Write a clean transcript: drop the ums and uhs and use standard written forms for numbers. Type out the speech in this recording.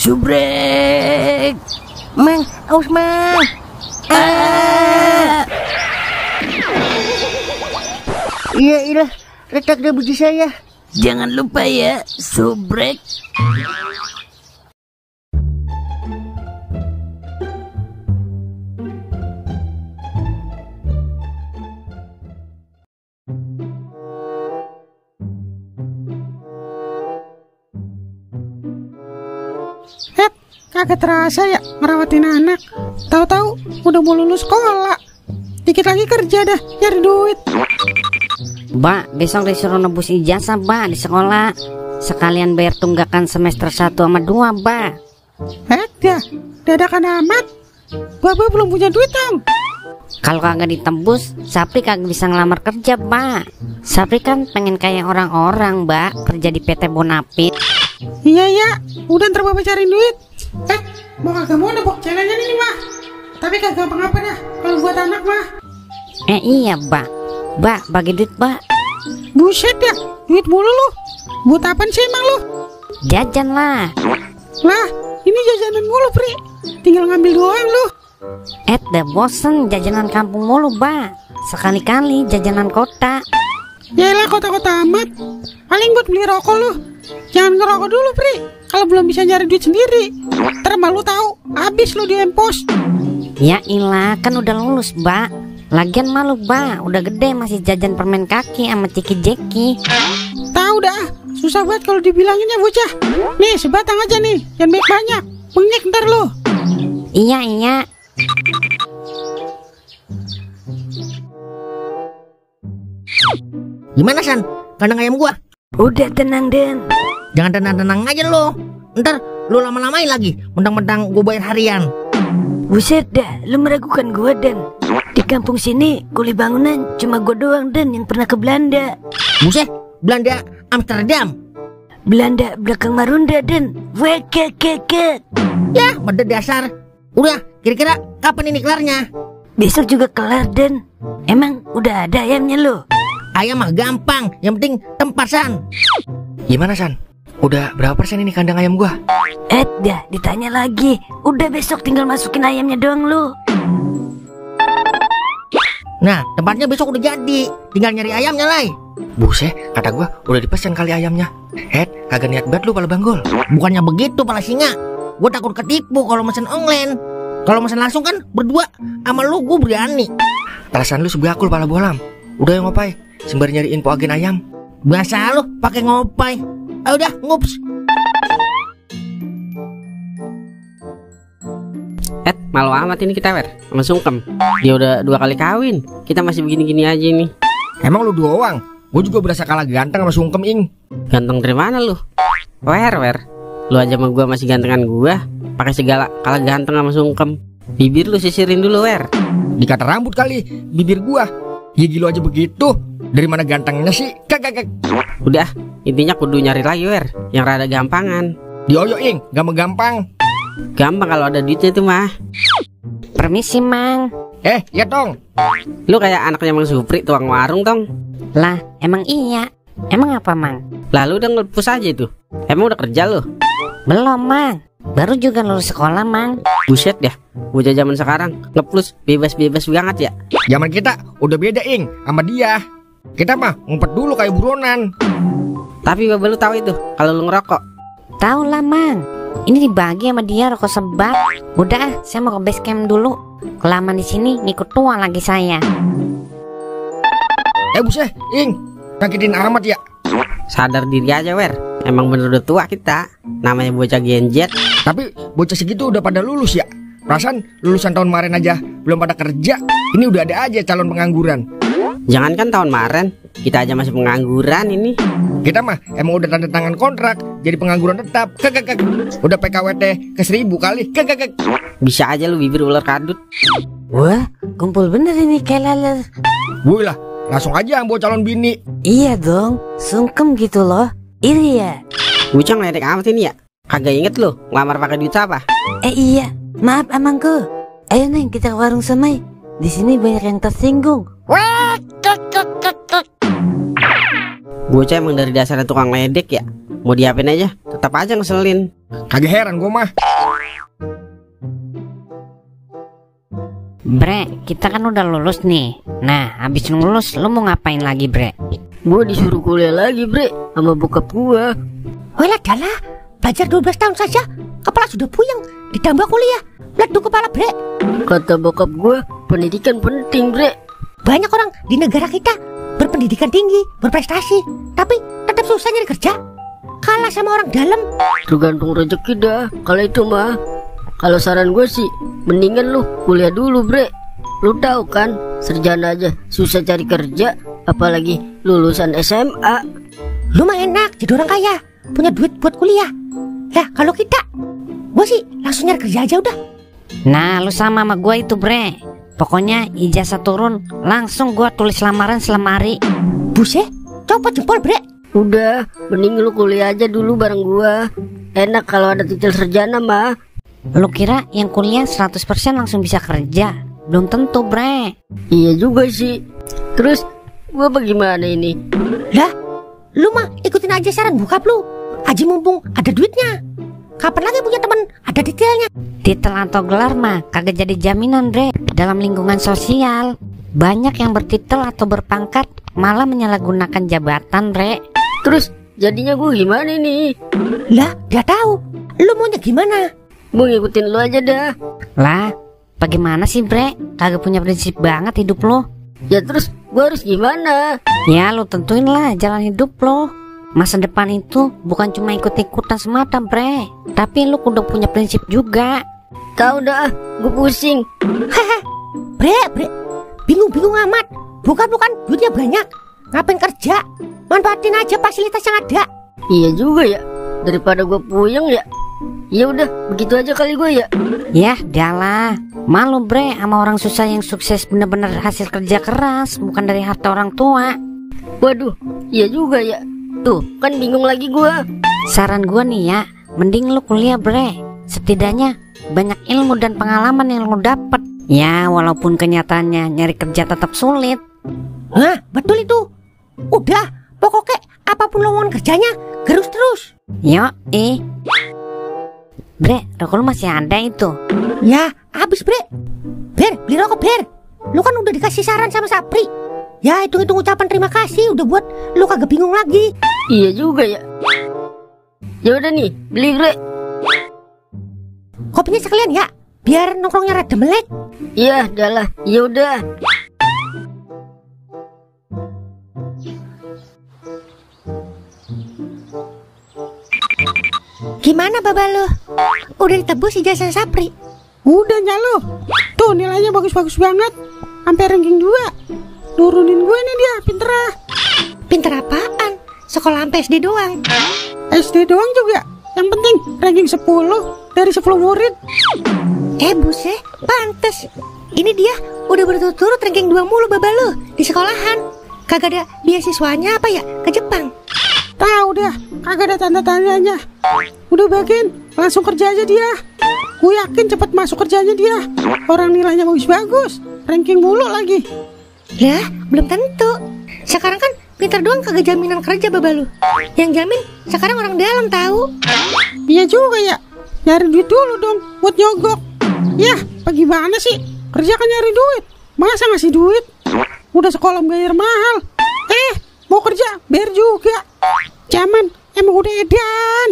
Subrek. Mang, aus Mang. Iya, retak deh biji saya. Jangan lupa ya, subrek. Kagak terasa ya ngerawatin anak. Tahu-tahu udah mau lulus sekolah. Dikit lagi kerja dah, nyari duit. Mbak, besok disuruh nebus ijazah, Mbak, di sekolah. Sekalian bayar tunggakan semester 1 sama 2, Mbak. Dah, dadakan amat. Bapak belum punya duit, Tom. Kalau kagak ditembus, Sapri kagak bisa ngelamar kerja, Mbak. Sapri kan pengen kayak orang-orang, Mbak, kerja di PT Bonafit. Iya, udah ntar Bapak cari duit. Mau kagak mau nebok celengan ini, mah. Tapi kagak apa-apa dah kalau buat anak, mah. Iya, Mbak. Mbak, bagi duit, Mbak. Buset ya, duit mulu lu. Buat apaan sih emang lu? Jajan lah. Lah, ini jajanan mulu, Pri. Tinggal ngambil doang lu. Dah bosen jajanan kampung mulu, Mbak. Sekali-kali jajanan kota. Yaelah, kota-kota amat. Paling buat beli rokok lu. Jangan ngerokok dulu, Pri. Kalau belum bisa nyari duit sendiri, ntar malu tahu, habis lu di empos. Ya ilah, kan udah lulus, Mbak. Lagian malu, Mbak. Udah gede masih jajan permen kaki sama ciki jeki. Tahu dah, susah banget kalau dibilanginnya bocah. Nih, sebatang aja nih, jangan banyak. Bengek ntar lu. Iya. Gimana San? Kandang ayam gua? Udah tenang, Den. Jangan tenang-tenang aja lo. Ntar lu lama-lamain lagi, mentang-mentang gua bayar harian. Buset dah, lu meragukan gua, Den. Di kampung sini kuli bangunan cuma gua doang, Den, yang pernah ke Belanda. Buset, Belanda Amsterdam. Belanda belakang Marunda, Den. Wekekeket. Ya, pada dasar. Udah, kira-kira kapan ini kelarnya? Besok juga kelar, Den. Emang udah ada ayamnya lo? Ayam mah gampang, yang penting tempat San. Gimana San? Udah berapa persen ini kandang ayam gua? Dah ditanya lagi. Udah besok tinggal masukin ayamnya doang lo. Nah, tempatnya besok udah jadi. Tinggal nyari ayamnya, Lai. Buset, kata gua udah dipesan kali ayamnya. Kagak niat banget lu pala banggol. Bukannya begitu, pala singa. Gua takut ketipu kalau mesen online. Kalau mesen langsung kan berdua sama lu gua berani. Alasan lu sebagul pala bolam. Udah yang ngopai, sembari nyari info agen ayam. Biasa lu pakai ngopai. Udah, ngups. Malu amat ini kita, Wer, sama Sungkem. Dia udah 2 kali kawin, kita masih begini-gini aja nih. Emang lu doang? Gue juga berasa kalah ganteng sama Sungkem, Ing. Ganteng dari mana lu? Wer, lu aja sama gua masih gantengan gua, pakai segala kalah ganteng sama Sungkem. Bibir lu sisirin dulu, Wer. Dikata rambut kali, bibir gua. Gigi lu aja begitu. Dari mana gantengnya sih? Kagak. Udah, intinya kudu nyari lagi, Wer, yang rada gampangan. Dioyo, Ing, gampang. Gampang kalau ada duitnya itu mah. Permisi, Mang. Ya Tong. Lu kayak anaknya Mang Supri, tukang warung, Tong. Lah, emang iya. Emang apa, Mang? Lalu udah ngelepus aja itu. Emang udah kerja lu? Belum, Mang. Baru juga lulus sekolah, Mang. Buset dah, bocah zaman sekarang ngeplus bebas-bebas banget ya. Zaman kita udah beda, Ing, sama dia. Kita mah ngumpet dulu kayak buronan. Tapi bapak lu tahu itu kalau lu ngerokok? Tahu lah, Mang. Ini dibagi sama dia rokok sebat. Udah, saya mau ke base camp dulu. Kelamaan di sini ngikut tua lagi saya. Buset, Ing, nyakitin amat ya. Sadar diri aja, Wer. Emang bener udah tua kita. Namanya bocah genjet. Tapi bocah segitu udah pada lulus ya. Perasaan lulusan tahun kemarin aja belum pada kerja. Ini udah ada aja calon pengangguran. Jangankan tahun kemarin, kita aja masih pengangguran ini. Kita mah emang udah tanda tangan kontrak jadi pengangguran tetap. Kagak. Udah PKWT ke 1000 kali. Kagak. Bisa aja lu bibir ular kadut. Wah, kumpul bener ini kayak laler. Wih lah, langsung aja ambil calon bini. Iya dong, Sungkem gitu loh. Iri ya. Bocah ngeledek amat ini ya. Kagak inget lu ngelamar pakai duit apa? Iya, maaf amangku. Ayo Neng, kita ke warung semai. Di sini banyak yang tersinggung. Wah, Bocah emang dari dasarnya tukang ledek ya. Mau diapain aja, tetap tetap aja ngeselin. Kagak heran gue mah. Bre, kita kan udah lulus nih. Nah, habis lulus lu mau ngapain lagi, Bre? Gue disuruh kuliah lagi, Bre, sama bokap gue. Walah dalah, belajar 12 tahun saja, kepala sudah puyeng, ditambah kuliah, ledu kepala bre. Kata bokap gue, pendidikan penting, Bre. Banyak orang di negara kita berpendidikan tinggi, berprestasi, tapi tetap susah nyari kerja, kalah sama orang dalam. Tergantung rezeki dah, kalau itu mah. Kalau saran gue sih, mendingan lu kuliah dulu, Bre. Lu tahu kan, sarjana aja susah cari kerja, apalagi lulusan SMA. Lu mah enak jadi orang kaya, punya duit buat kuliah. Lah kalau kita, gue sih langsung nyari kerja aja udah. Nah, lu sama gue itu, Bre. Pokoknya ijazah turun, langsung gue tulis lamaran selemari. Buset, copot jempol bre. Udah, mending lu kuliah aja dulu bareng gua. Enak kalau ada titel sarjana mah. Lu kira yang kuliah 100% langsung bisa kerja? Belum tentu, Bre. Iya juga sih. Terus gua bagaimana ini? Lah, lu mah ikutin aja saran bokap lu. Aji mumpung ada duitnya. Kapan lagi punya teman ada detailnya? Titel atau gelar mah kagak jadi jaminan, Bre. Dalam lingkungan sosial banyak yang bertitel atau berpangkat malah menyalahgunakan jabatan, Bre. Terus jadinya gua gimana nih? Lah, gak tahu. Lu maunya gimana? Mau ngikutin lu aja dah. Lah, bagaimana sih, Bre? Kagak punya prinsip banget hidup lo. Ya terus gua harus gimana? Ya lu tentuin lah jalan hidup lo. Masa depan itu bukan cuma ikut-ikutan semata, Bre, tapi lu kudu punya prinsip juga. Tahu dah, gua pusing. Hehe, bre, bingung amat. Bukan duitnya banyak. Ngapain kerja? Manfaatin aja fasilitas yang ada. Iya juga ya. Daripada gua puyeng ya. Ya udah, begitu aja kali gua ya. Ya, dalah. Malu, Bre, sama orang susah yang sukses bener-bener hasil kerja keras, bukan dari harta orang tua. Waduh, iya juga ya. Tuh, kan bingung lagi gua. Saran gua nih ya, mending lu kuliah, Bre. Setidaknya banyak ilmu dan pengalaman yang lu dapet. Ya, walaupun kenyataannya nyari kerja tetap sulit. Hah, betul itu. Udah, pokoknya apapun lowongan kerjanya, gerus terus. Yo, Bre, rokok lu masih ada itu? Ya, habis bre. Ber, beli rokok Ber. Lu kan udah dikasih saran sama Sapri. Ya, hitung-hitung ucapan terima kasih udah buat lu kagak bingung lagi. Iya juga ya. Ya udah nih, beli Bre. Kopinya sekalian ya, biar nongkrongnya rada melek. Iya, adalah. Ya udah. Gimana baba lu? Udah ditebus ijazah Sapri? Udah nyalo. Tuh nilainya bagus-bagus banget. Sampai ranking 2. Nurunin gue nih dia, pinter ah. Pinter apaan? Sekolah sampai SD doang. SD doang juga. Yang penting ranking 10 dari 10 murid. Buset, pantes. Ini dia udah berturut-turut ranking 2 mulu baba lu di sekolahan. Kagak ada beasiswanya apa ya ke Jepang? Tahu dah, kagak ada tanda-tandanya. Udah bagian, langsung kerja aja dia. Gue yakin cepat masuk kerjanya dia. Orang nilainya bagus-bagus, ranking mulu lagi. Lah, belum tentu. Sekarang kan pinter doang kagak jaminan kerja baba lu. Yang jamin sekarang orang dalam tahu. Iya juga ya. Nyari duit dulu dong buat nyogok. Yah, bagaimana sih? Kerja kan nyari duit. Masa ngasih duit? Udah sekolah bayar mahal. Mau kerja bayar juga. Zaman emang udah edan.